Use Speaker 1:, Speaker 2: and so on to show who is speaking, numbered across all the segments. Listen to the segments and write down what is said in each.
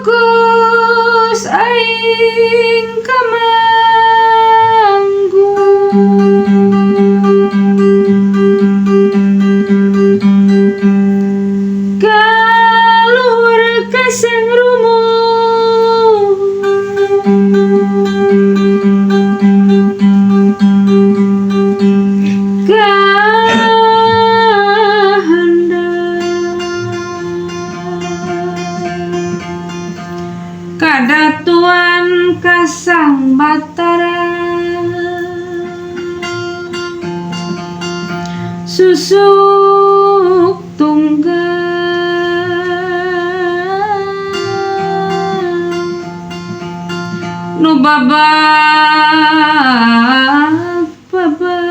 Speaker 1: Pagkukus aing kamanggu Kaluhur kasang rumuh Kahanda Kadatuan kasang Batara Susuk tunggal Nu babak babak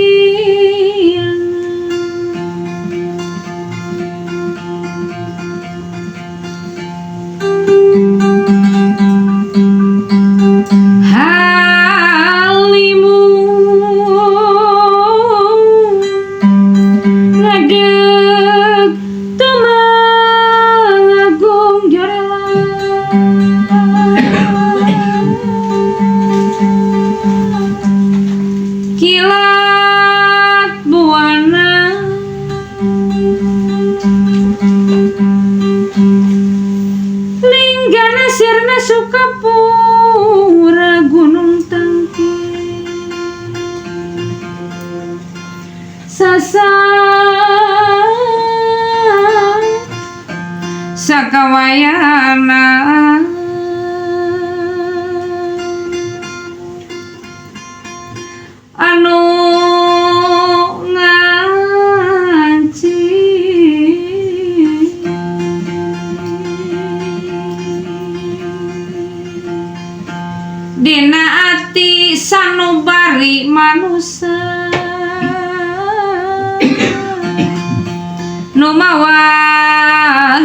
Speaker 1: Kahiyang Halimu ngadeg tumangagung jorela Kilat buana Linggana sirna Sukapura Gunung Tangkil Sasa sakawayana anu ngaji Dina ati sanubari manusa nu mawa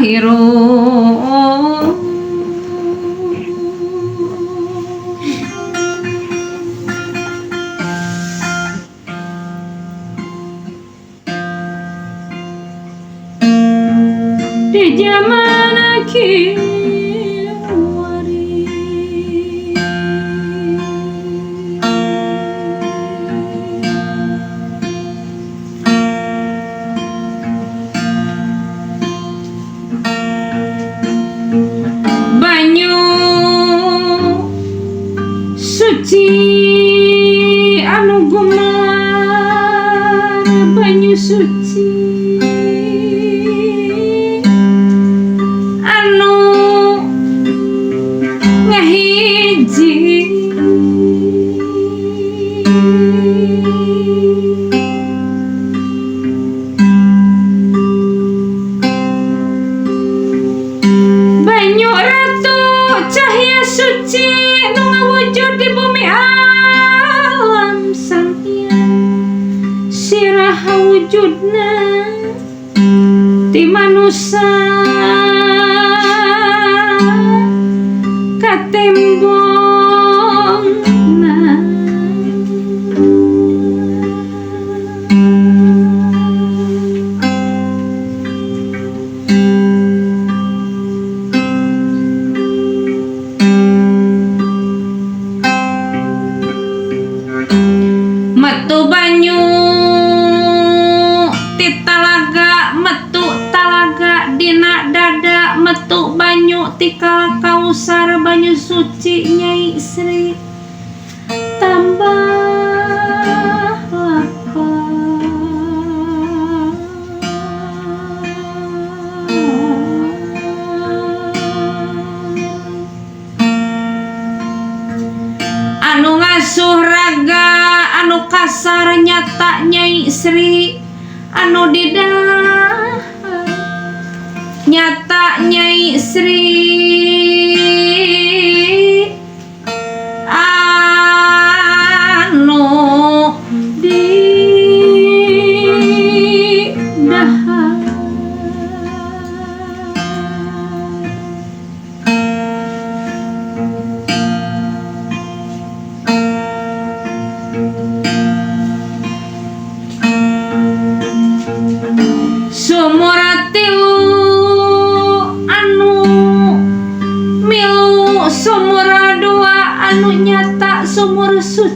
Speaker 1: hirup Di zaman kiwari Banyu suci anu gumelar banyu suci anu ngahiji Banyu ratu cahaya suci nu ngawujud di bumi alam sanghyang sirah wujudna ti manusa katembongna Metu banyu ti talaga metu talaga dina dada metu banyu ti kausar banyu suci Nyai Sri tambah lapar Anu ngasuh raga anu kasar nyata Nyai Sri anu didahar nyata Nyai Sri anu didahar.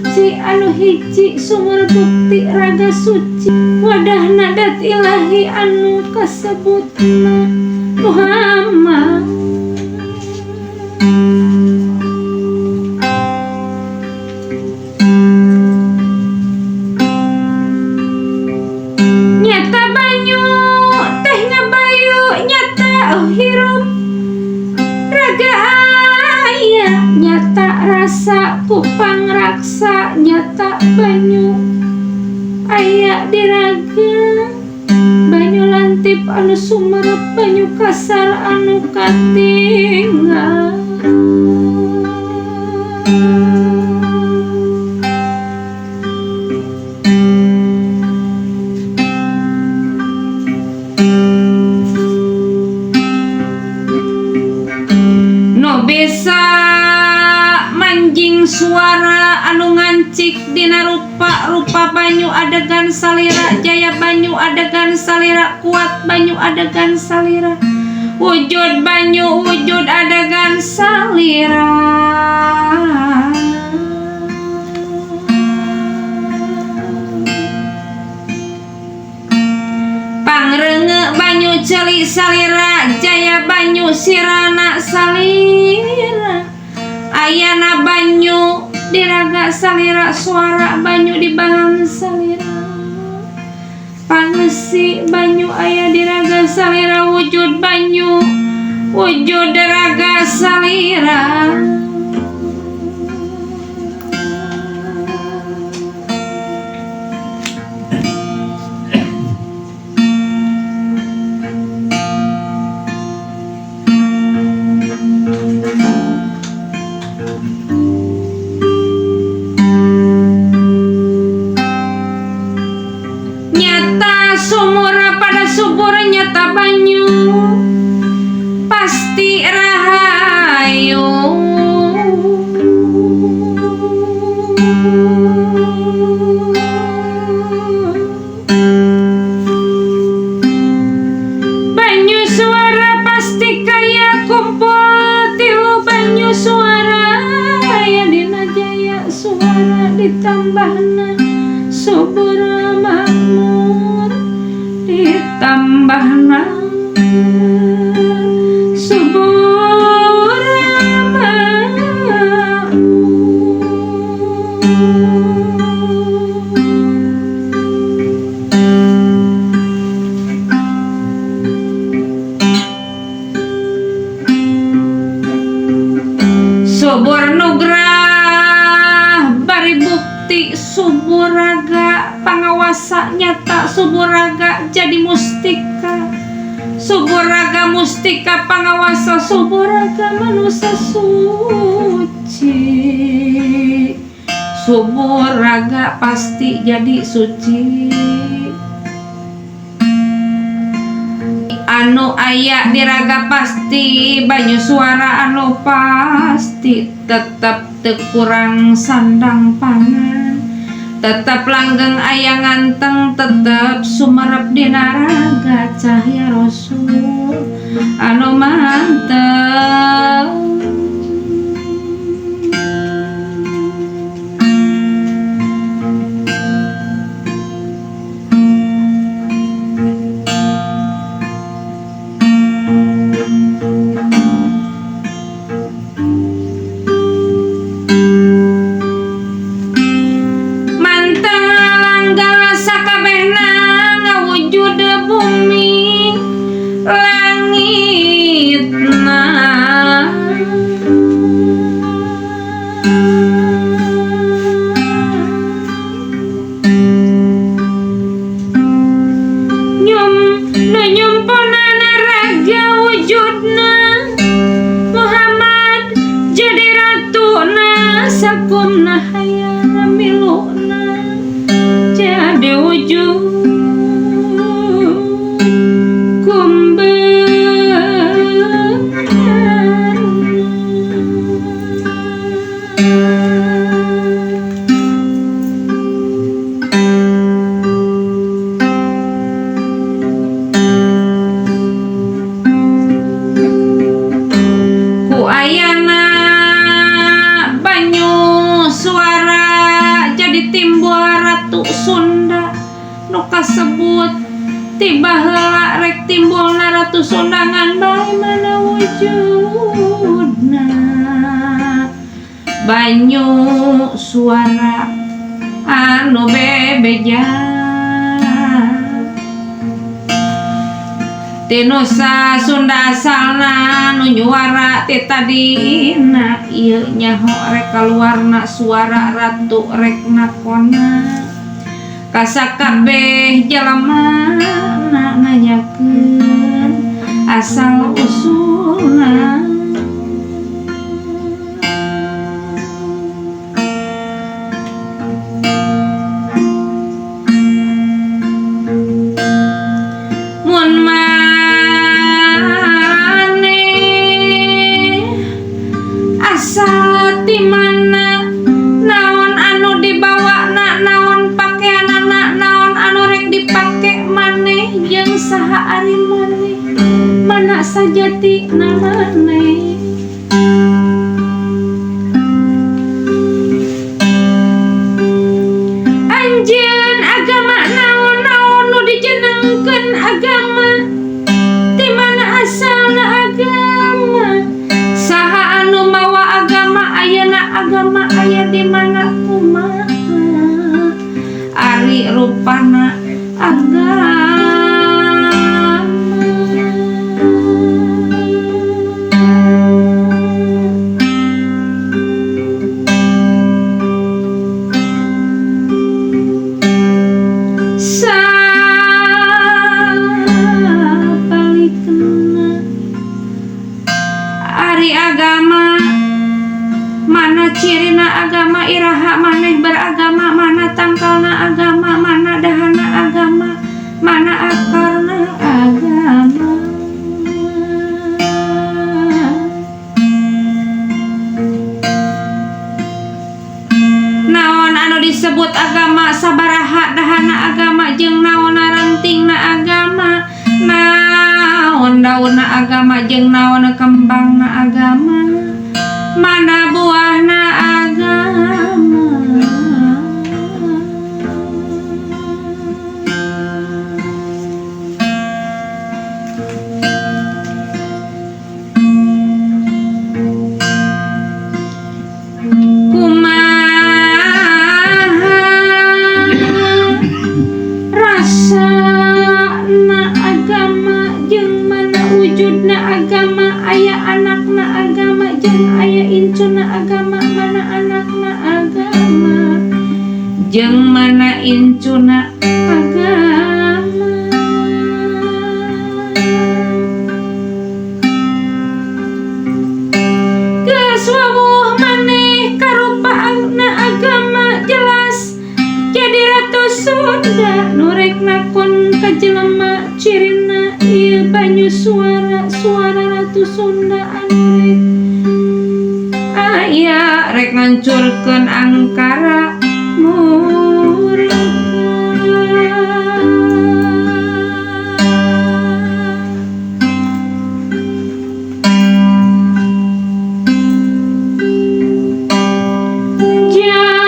Speaker 1: suci anu hiji sumur bukti raga suci wadahna dat ilahi anu kasebutna Muhammad. Nyata banyu teh ngabayu nyata hirup raga aya nyata rasa kupang raksa nyata banyu aya di raga banyu lantip anu sumerep banyu kasar anu katinggal. Nu bisa manjing suara anu ngancik dina rupa-rupa banyu adegan salira jaya banyu adegan salira kuat banyu adegan salira wujud banyu wujud adegan salira. Pangreunge banyu ceuli salira jaya banyu sirana salira ayana banyu diraga salira suara banyu dibahan salira pangeusi banyu aya diraga salira wujud banyu wujud raga salira. Nyata sumur pada subur nyata banyu pasti rahayu. Banyu suara pasti kaya kumpul tilu banyu suara aya dina jaya suara ditambahna subur makmur ditambahna subur makmur. Subur nugrah bari bukti subur raga pangawasa nyata subur raga jadi mustika subur raga mustika pangawasa subur raga manusia suci subur raga pasti jadi suci. Anu aya di raga pasti banyu suara anu pasti tetep teu kurang sandang pangan tetep langgeng aya nganteng tetep sumerep dina raga cahya rasul anu mantep. Sakabehna ngawujud bumi langit kasebut ti baheula rek timbulna Ratu Sunda ngan bae mana wujudna banyu suara anu bebeja ti nusa Sunda asalna nu nyuara ti tadina ieu nyaho rek kaluarna suara ratu rek nakona kasakabeh jelema na nanyakeun asal usulna. Mun maneh asal ti mana naon anu dibawa na naon pakeanana naon anu rek dipake maneh jeung saha ari maneh mana sajatina maneh. Anjeun agama naon-naon nu dijenengkeun agama ti mana asalna agama saha anu mawa agama ayeuna agama aya di mana kumaha ari rupana agama. Sabalikna ari agama mana cirina agama iraha maneh beragama mana tangkalna agama mana dahana agama mana akarna agama. Naon anu disebut agama sabaraha dahana agama jeung naon rantingna agama naon daunna agama jeung naon kembangna agama mana buahna agama. Kumaha rasana agama jeung mana wujudna agama aya anakna agama jeung aya incuna agama mana anakna agama jeung mana incuna agama. Geus wawuh maneh karupaanna agama jelas jadi Ratu Sunda nu rek nakon ka jelema cirina ieu banyu suara suara Ratu Sunda anu rek aya rek ngancurkeun angkara murka. Jadi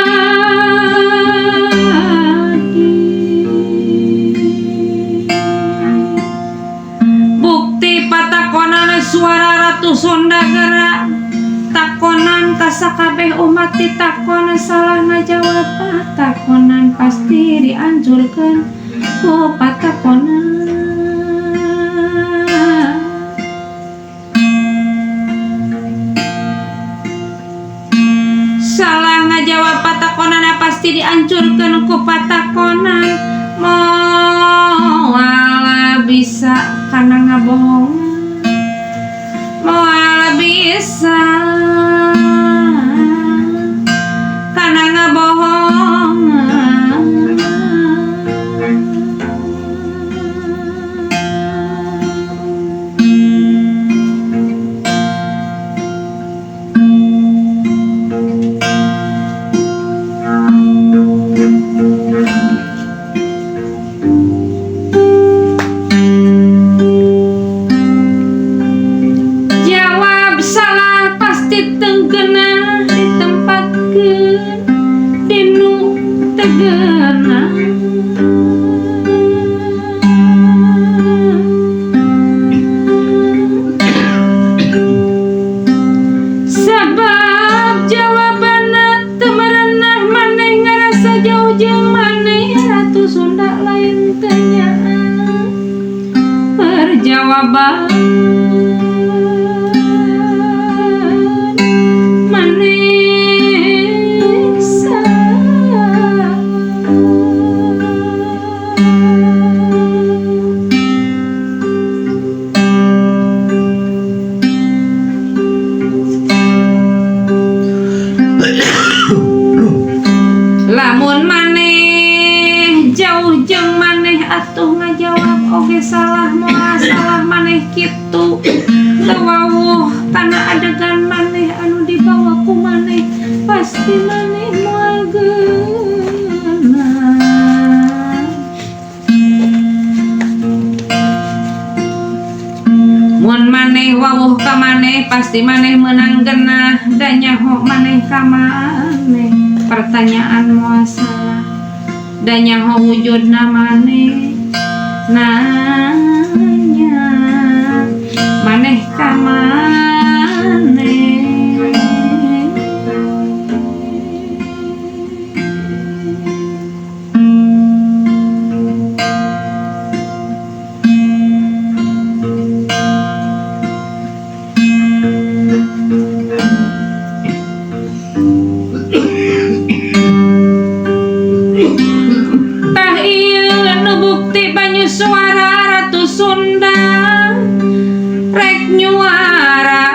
Speaker 1: bukti patakonan suara Ratu Sunda gerak takonan kasakabeh umat ditakon salah ngajawab patakonan pasti dianjurkeun ku patakonan. Salah ngajawab patakonan pasti diancurkeun ku patakonan moal bisa kana ngabohongan moal bisa kana ngabohongan. Jawab salah pasti tenggenah ditempatkeun Jawaban maneh saha? Lamun maneh jauh jeung maneh atuh ngajawab oge salah, moal salah maneh kitu. Teu wawuh kana adegan maneh anu dibawa ku maneh, pasti maneh moal geunah. Mun maneh wawuh ka maneh, pasti maneh meunang geunah, da nyaho maneh ka maneh. Pertanyaan moal salah, da nyaho wujudna maneh. Nanya maneh ka maneh. Tah ieu nu bukti banyu suara Ratu Sunda rek nyuara.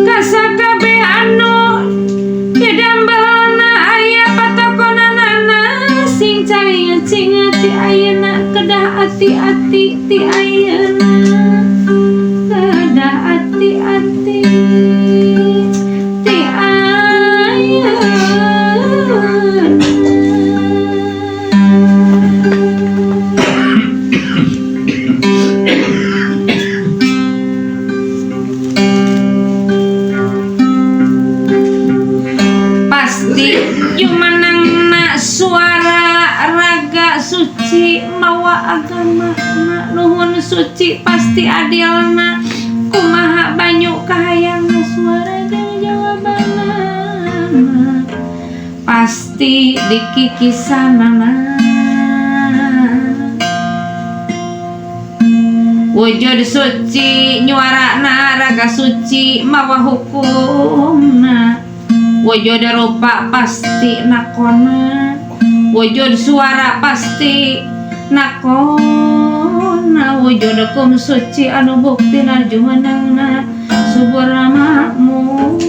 Speaker 1: Kasakabeh anu didambelna aya patokonanana, sing caringet-cinget ti ayeuna, kedah ati-ati ti ayeuna, kedah ati-ati ti ayeuna. Pasti jumenengna suara raga suci mawa agama nuhun suci, pasti adilna. Kumaha banyu kahayangna suara jeung jawabanana, pasti dikikisanana. Wujud suci nyuarana raga suci mawa hukumna, wujud rupa pasti nakona, wujud suara pasti nakona, wujud kum suci anu buktina jumenengna subur makmur.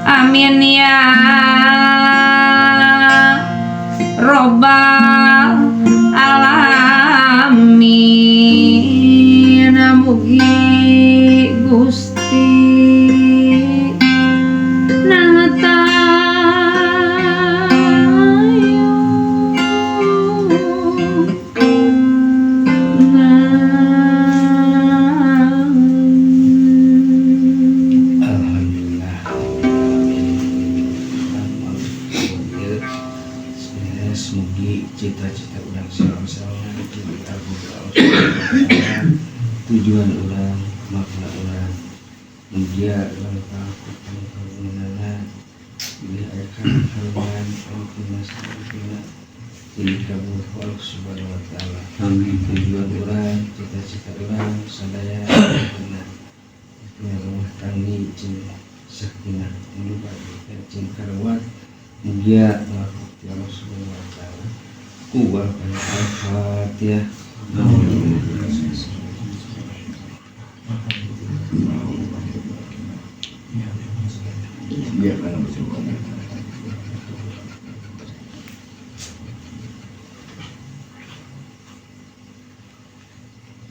Speaker 1: Amin ya robbal alamin. Mugi Gusti nangatayu.
Speaker 2: Alhamdulillah. Mugi cita-cita urang salam-salam tujuan urang, makna urang, mugia urang kagunana bilih aya kahalangan anu tina dikabul ku Allah Subhanahu wa taala.
Speaker 3: Amin.
Speaker 2: Tujuan urang, cita-cita urang sadaya tina rumah tanggi cing sakinah mawaddah cing karawat, mugia ti Allah Subhanahu wa taala. Ku Al-Fatihah.
Speaker 3: Iya kan.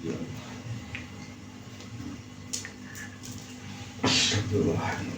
Speaker 2: Ya. Astagfirullah.